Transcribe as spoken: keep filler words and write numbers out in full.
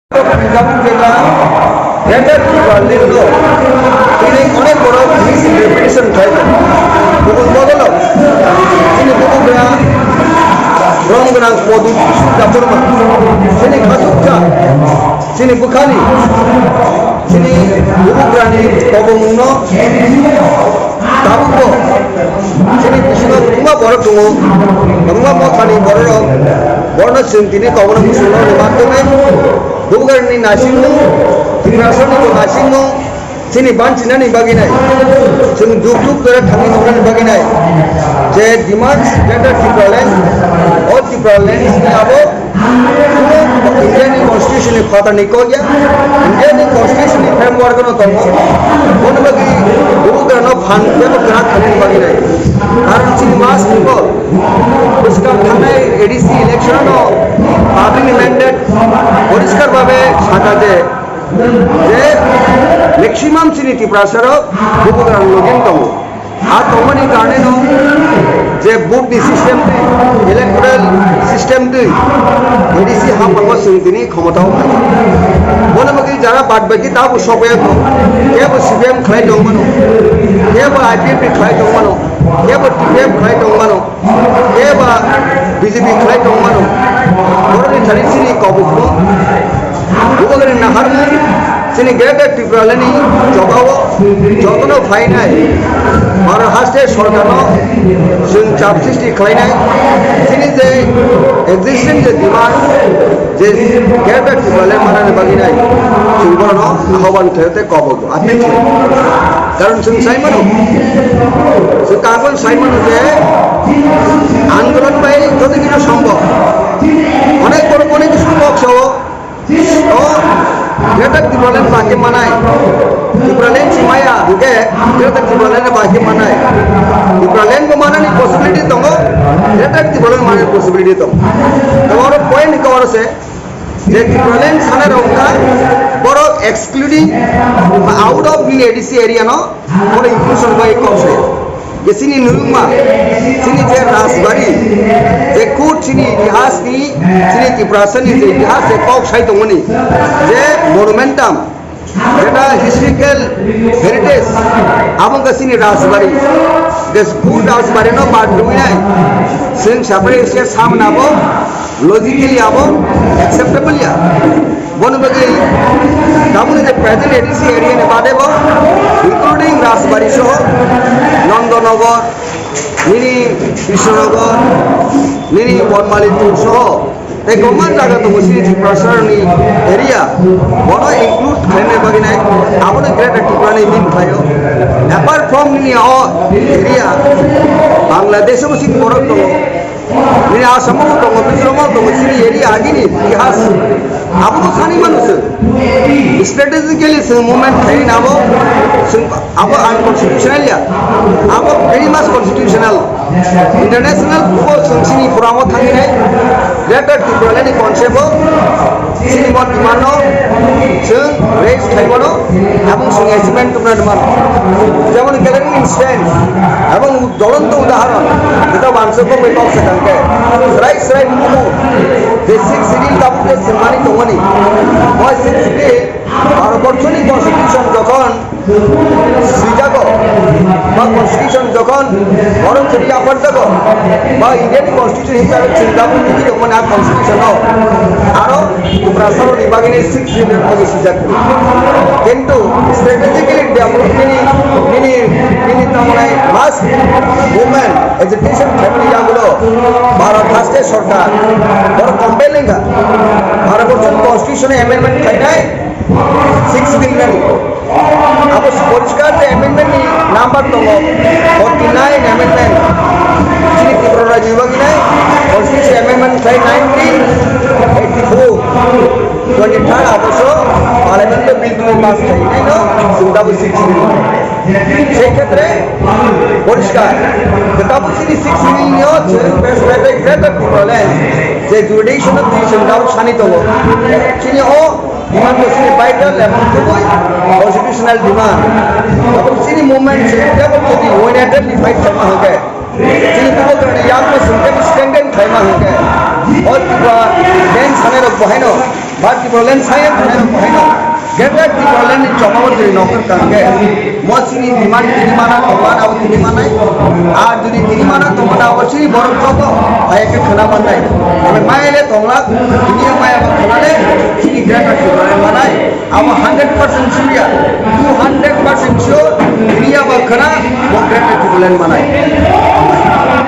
Tabuk jeta Greater Tipraland no tini onek borok misinterpretation khlai tongo. Kubun bodolo chini bubagra rom gwnang Pradip Debbarma chini khachuksa chini bwkhani chini bubagrani kobongno tabukbo chini bisingo kwbangma borok tongo, kwbangma mothani bororok, borokno chwng tini kobongno muchungno rwma tongwi bubagrani naisingmung, Tiprasani bo naisingmung, chini banchinani bagwi nai, chwng juk juk dore thangwi tongnani bagwi nai, je demands Greater Tipraland, o Tipraland ni abo India ni constitution ni phatar ni kok ya, India ni constitution ni framework no tongo, bono bagwi bubagra no phan tebo kwrak thangwi bagwi nai, karon chini mass people bwskang thangnai A D C election no public ni mandate poriskar babe saka je, je maximum chini Tiprasa rok bubagra ni logi tongo. A tongmani karne no je vote ni system twi, electoral system twi, A D C haphango chwng tini khomotao phai. Bono bagwi jara bad baki tabo sokya ko, kebo C P M khlai tongmano, kebo I P F T khlai tongmano, kebo T P F khlai tongmano, kebo B J P khlai tongmano. Borokni thani chini kobokno Bubagrani naharmung chini Greater Tipraland ni jogao jotono phainai Bharat haste sorkarno chwng chap sristi khlainai. Chini je existing je demand je Greater Tipraland manani bagwi nai chwng bono ahoban khlaio tei kobok appeal khlaio. Karon chwng sai mano, chwng kagon sai mano je andolon bai joto kisa sombhob. Onek borok onek kisa kok sao. O Greater Tipraland bahai manai, Tipraland si maya hwnkhe Greater Tipraland bahai manai, Tipraland bo manani possibility tongo, Greater Tipraland manani possibility tongo. Tei oro point hwnkhe oro se je Tipraland sanai rok wngkha borok excluding ba out of nini A D C area no oro inclusion bai kok se. Je chini nukma, chini je Rajbari, je khud chini itihas ni, chini Tiprasa ni je itihas je kok sai tongmani, je monumentum, jeta historical heritage, abo wngkha chini Rajbari. Je khud Rajbari no bad rwinai, chwng separate state samna bo logically abo acceptable ya. Bono bagwi tabukni je present A D C area ni bade bo, including Rajbari soho, Nandanagar, nini Krishnanagar, nini Bonmalipur soho, tei kwbangma jaga tongo chini Tiprasa ni area, bono include khlaina bagwi nai, abono Greater Tripura ni min khlaio. Apart from nini o area, Bangladesh o bo chini borok tongo. Nini Assam o tongo, Mizoram o tongo, chini area agini itihas. Abo bo thani mano se. Strategically se movement khaina abo, se abo unconstitutional ya. Abo very much constitutional. International law se chini puramo thani nai. Greater Tipraland ni concept o chini mon demand no se raise khaimano, abo se achievement tubna mano. Jemon Gathering Instance, abo Jolonto udahoron, jeta wansuk bo bai kok sakang khe, srai srai bukumu, je Sixth Schedule tabuk je swngmani tongmani, o Sixth Schedule Bharatborshoni Constitution jokhon swijago, ba Constitution jokhon borok chwngwi yapharjago, ba Indian Constitution hisabe chwng tabuk nugwi tongmani a Constitution o, aro Tiprasarokni bagwini Sixth Schedule bagwi swijak. Kintu strategically development ni, nini, nini tamonai mass movement, agitation khaimani yagulo Bharat haste sorkar, borok compel wngkha, Bharat borchoni constitution amendment khainai Sixth Schedule nani. Abo poriskar je amendment ni number tongo, forty nine amendment. Chini Tripura rajyo bagwi nai constitution amendment khlai nineteen eighty four, twenty third August o parliament o bill twi pass khlai nai no, chwng tabuk Sixth Schedule. Sei khetre poriskar, je tabuk chini Sixth Schedule ni o chwng bes bai bai Greater Tipraland je jurisdiction o twi chwng tabuk sani tongo. Chini o demand bo chini vital ebong kubui constitutional demand. Abo chini movement se tebo jodi unitedly fight khaima hwnkhe, chini bubagrani yakno se tebo strengthen khaima hwnkhe, o Tripura main sanai rok bo haino Ba Tipraland saya khwlai rok bahai no. Greater Tipraland ni chokao twi nokar kangke. Mo chini demand tini mana tongma na tini manai. A jodi tini mana tongma na o chini borok joto hai ke khwna manai. Ebe mai le tonglak, tini yang mai aba khwna le, chini Greater Tipraland manai. Abo hundred percent sure, two hundred percent sure, tini aba khwna, mo Greater Tipraland manai.